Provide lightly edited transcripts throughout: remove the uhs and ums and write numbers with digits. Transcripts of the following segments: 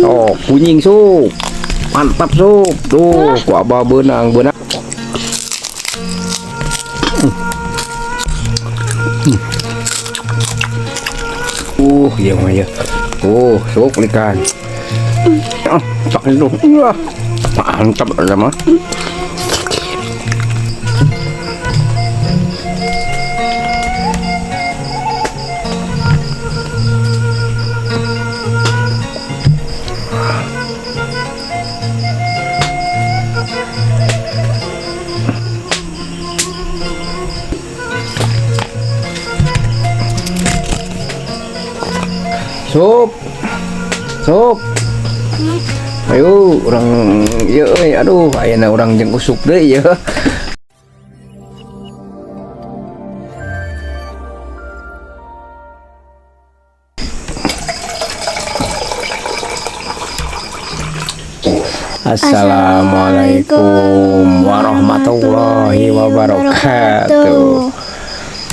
Oh, kunying sup. Mantap sup. Tuh, ku abah beunang beunang. Iya mah ya. Sup ikan. Ah, tak itu. Wah, mantap ada mah. Sup. Sup. Ayo urang ieu euy, aduh ayeuna urang jeung Usup deui ya. Assalamualaikum warahmatullahi wabarakatuh.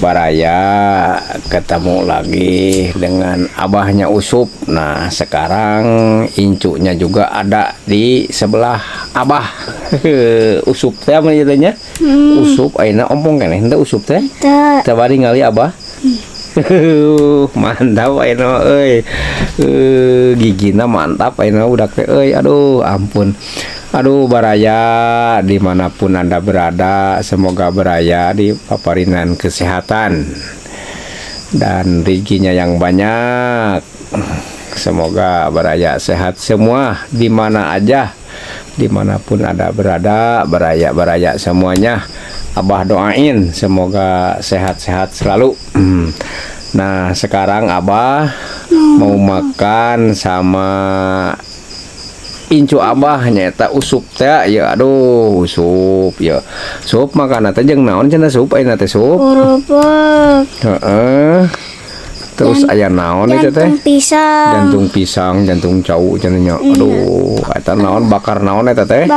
Baraya, ketemu lagi dengan abahnya Usup. Nah, sekarang incunya juga ada di sebelah abah. Usup teh apa jadinya? Usup ayeuna ompong keneh henteu Usup teh? Teu. Teu bari ngali abah. Mantap ayeuna euy. Gigina mantap ayeuna budak teh euy. Aduh, ampun. Aduh baraya, dimanapun Anda berada, semoga baraya di paparinan kesehatan dan rezekinya yang banyak. Semoga baraya sehat semua di mana aja, dimanapun Anda berada, baraya-baraya semuanya. Abah doain semoga sehat-sehat selalu. Nah, sekarang Abah mau makan sama incu abah nyaeta Usup teh ya. Aduh Usup ya, sup makan teh jeung naon cenah sup ayeuna teh sup? Kerupuk. Heeh. Terus aya naon itu teh? Jantung pisang. Jantung pisang, jantung cau cenah nya. Aduh, eta naon bakar naon eta teh?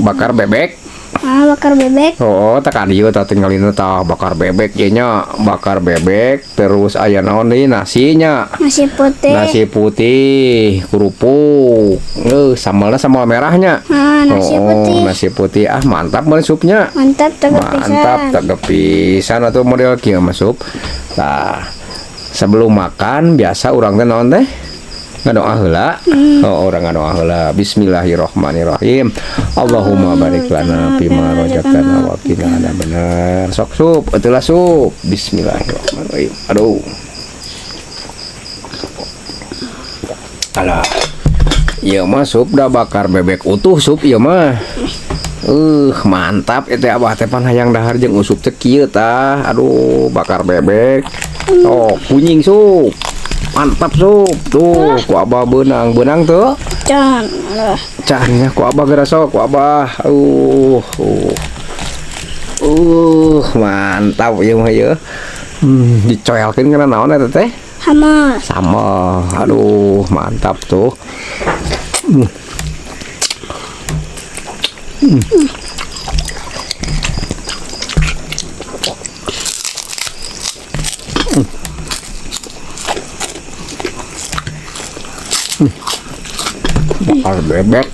Bakar bebek. Ah, bakar bebek. Oh, tak ka dieu tah tinggalina tah bakar bebek ye nya, bakar bebek terus aya naon deui nasinya. Nasi putih. Nasi putih, kerupuk. Sambalna sambal merahnya. Ah, nasi putih. Nasi putih. Ah, mantap mun supnya. Mantap tegep pisan. Mantap tegep pisan atuh model kieu mah sup. Tah, sebelum makan biasa urang teh naon teh? Ngadoa heula. Oh, urang ngadoa heula. Bismillahirrahmanirrahim. Allahumma barik lana fima razaqtana wa qina adzabannar. Sok sup, atulah sup. Bismillahirrahmanirrahim. Aduh. Alah. Ieu mah sup dah bakar bebek utuh sup ieu mah. Mantap itu abah teh pan hayang dahar jeung Usup teh kieu tah. Aduh, bakar bebek. Oh, kunying sup. Mantap sup. Tuh, ku abah beunang. Beunang tuh? Can. Alah. Can nya ku abah geura sok, ku abah. Mantap ieu mah ieu. Dicoelkeun kana naon eta teh? Sama. Sama. Aduh, mantap tuh. Bakar bebek.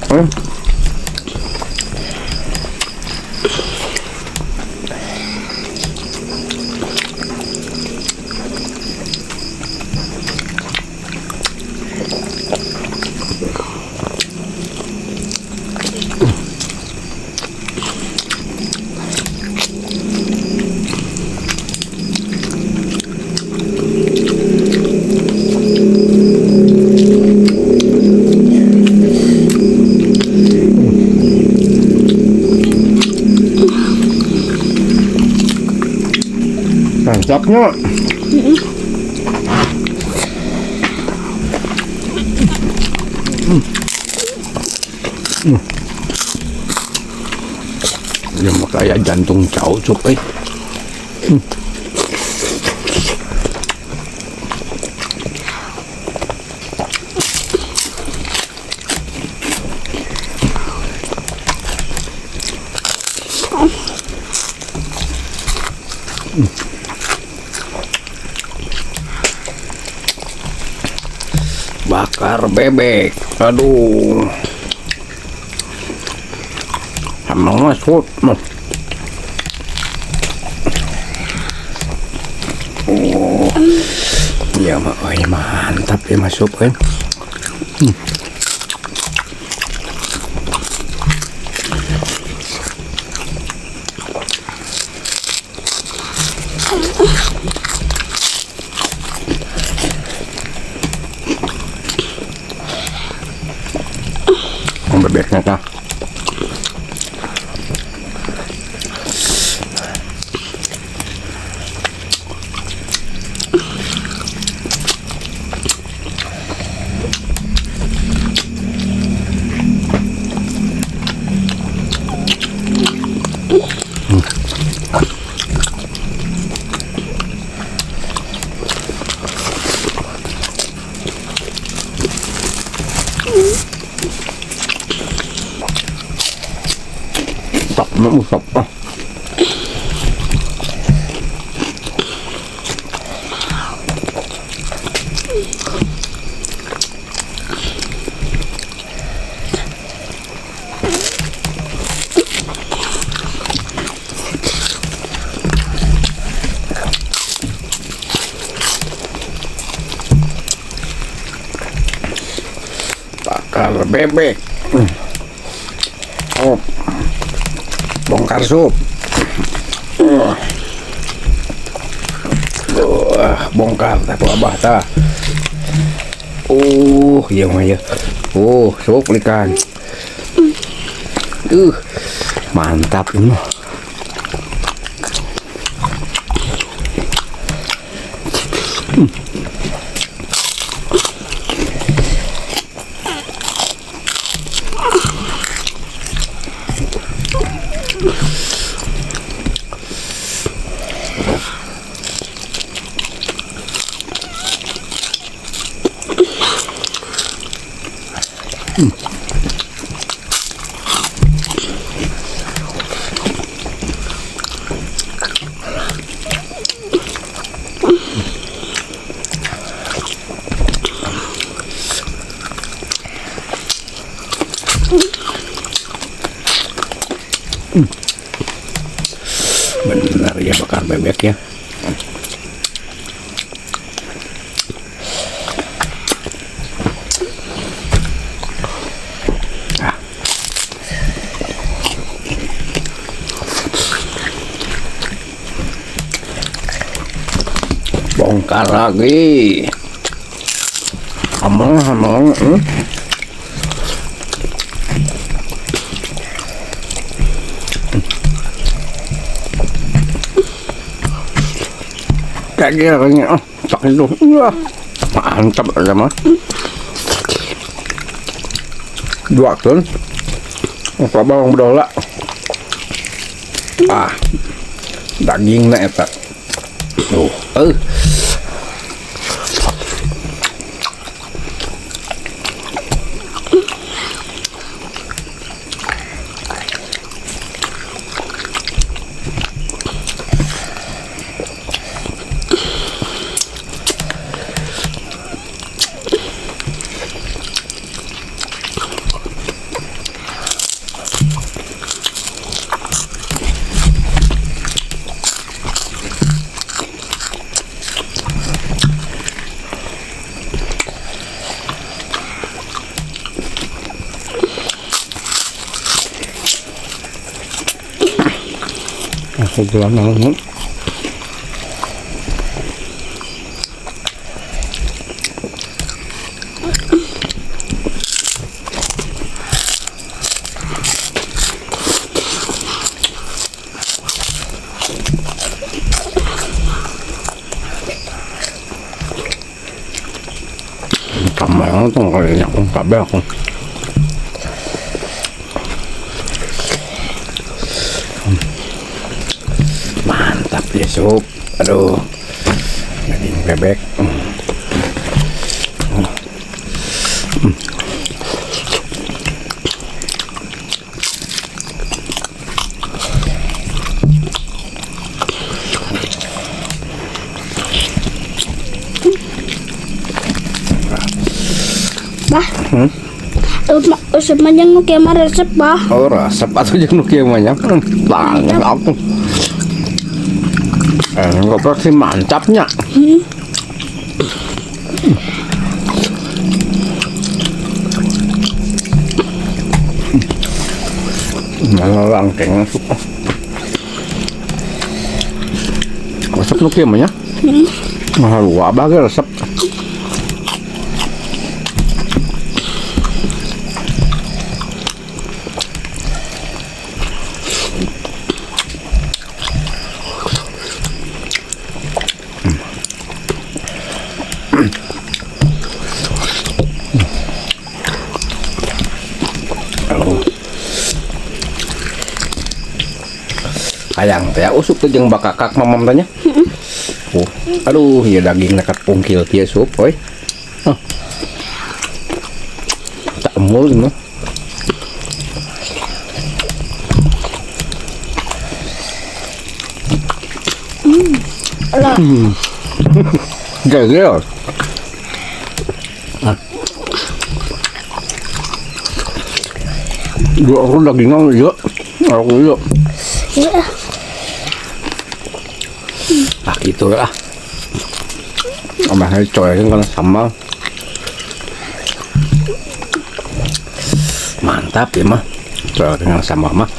Mantapnya. Ya kayak jantung cau sup. Bakar Bakar bebek. Aduh. Sama masuk. Oh. Ya mah, mantap ya masuk kan. Bebeknya kah? Usap. Bakar bebek. Oh. Bongkar sup. Bongkar tah abah tah. Iya mah ya. Sup ikan. Mantap ini. Benar ya bakar bebek ya. Bongkar lagi. Amang. Kayak gini, tak itu. Wah, mantap aja mah. 2 ton. Apa bawang bedola. Dagingnya eta. Tuh, Aku bilang banget. Banget tuh kayaknya aku kabeh aku. Mantap ya sup. Aduh. Daging bebek. Bah. Useup mah jeung nu kieu mah resep, Bah. Oh, resep atuh jeung nu kieu mah nya. Banget aku. Ngobrol sih mantapnya. Nah, langkeng masuk. Resep nu kieu mah nya. Nah, luar bagai resep. Hayang teh usup teh jeung bakakak mamam tanya. Oh, aduh, ieu daging nekat pungkil kieu sup euy. Huh. Tak emul mah. Lah. Gegel. Dua orang dagingnya iya. Aku iya. Iya. Ah gitu lah. Tambahnya coekin karena sambal. Mantap ya mah. Coekin karena sambal mah.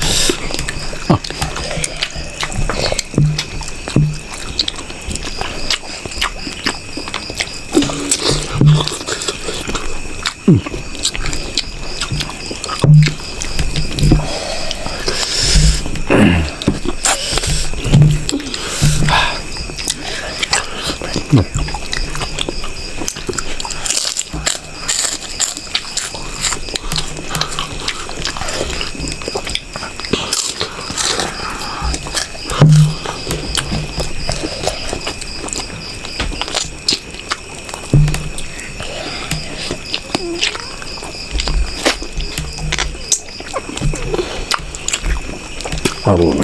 Aduh.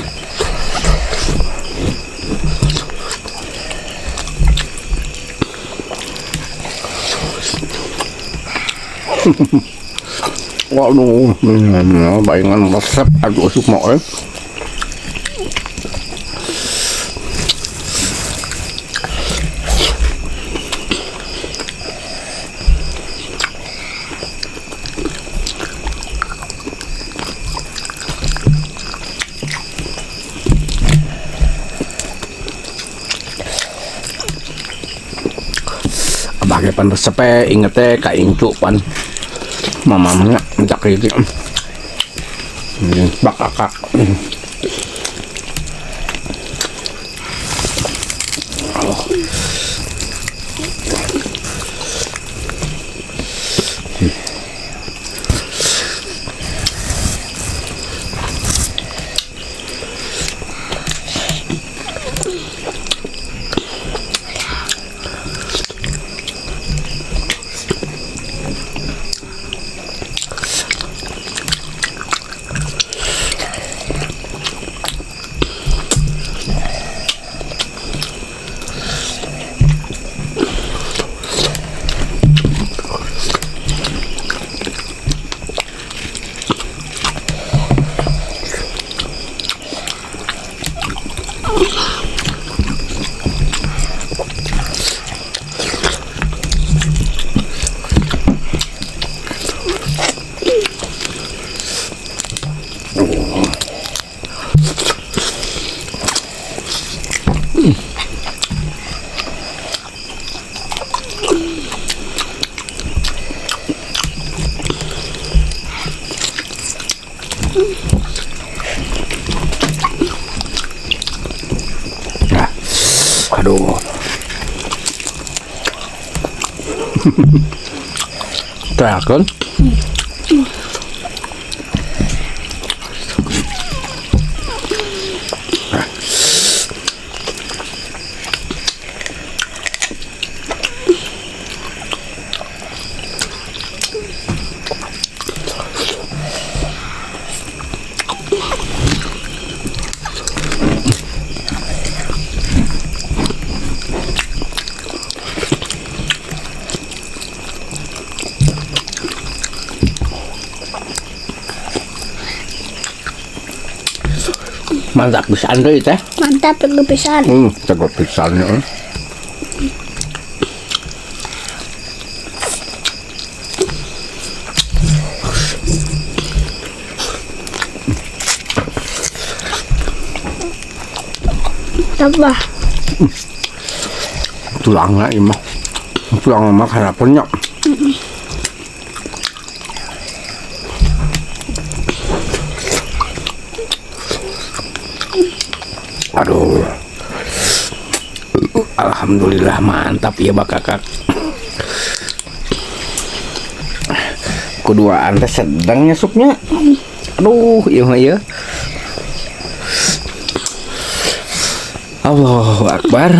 Waduh, bayangan resep aduh usuk mau eh. Abah pan resep inget teh ka incu pan mamamnya minta kritik bakakak. Nah, aduh. Terakhir. Mantap pisan deui teh. Mantap, teguh pisan. Teguh pisan ya. Tambah. Tulangna ieu mah. Tulang mah harapannya. Aduh. Alhamdulillah, mantap ya bakakak. Keduaan teh sedangnya supnya. Aduh, ieu mah ieu. Allahu Akbar.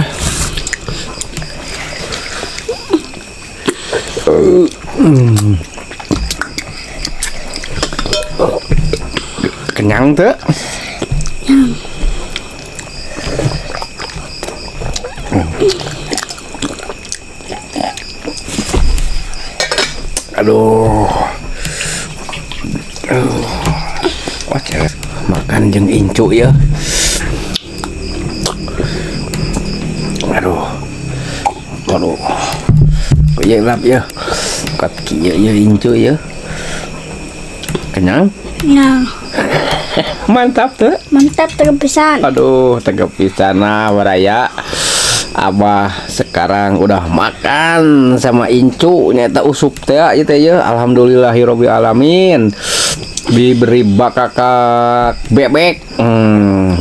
Kenyang tuh. Kenyang. Aduh. Aduh. Wah, cewek. Makan jeung incu ya. Aduh. Aduh. Ieu lap ya. Kat kieu ya incu ya. Kenyang? Kenyang. Mantap tuh. Mantap, tegap pisan. Aduh, tegap pisan. Nah, baraya. Abah sekarang udah makan sama incu nyata Usup teh ieu teh ya. Alhamdulillahirabbil alamin. Diberi bakakak bebek.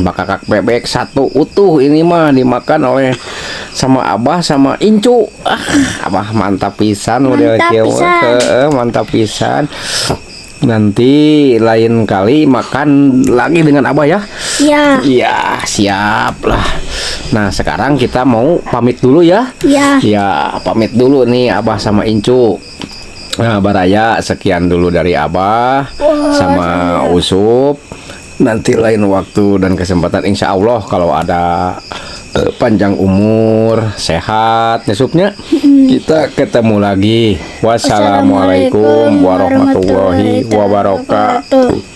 Bakakak bebek satu utuh ini mah dimakan oleh sama Abah sama incu. Ah, Abah mantap pisan model Mantap kieu. pisan. Heeh, mantap pisan. Nanti lain kali makan lagi dengan Abah ya. Ya. Iya, siap lah. Nah, sekarang kita mau pamit dulu ya. Ya. Ya, pamit dulu nih Abah sama Incu. Nah, Baraya, sekian dulu dari Abah Wah, sama Usup. Nanti lain waktu dan kesempatan, insya Allah kalau ada panjang umur, sehat, Usupnya, kita ketemu lagi. Wassalamualaikum warahmatullahi wabarakatuh.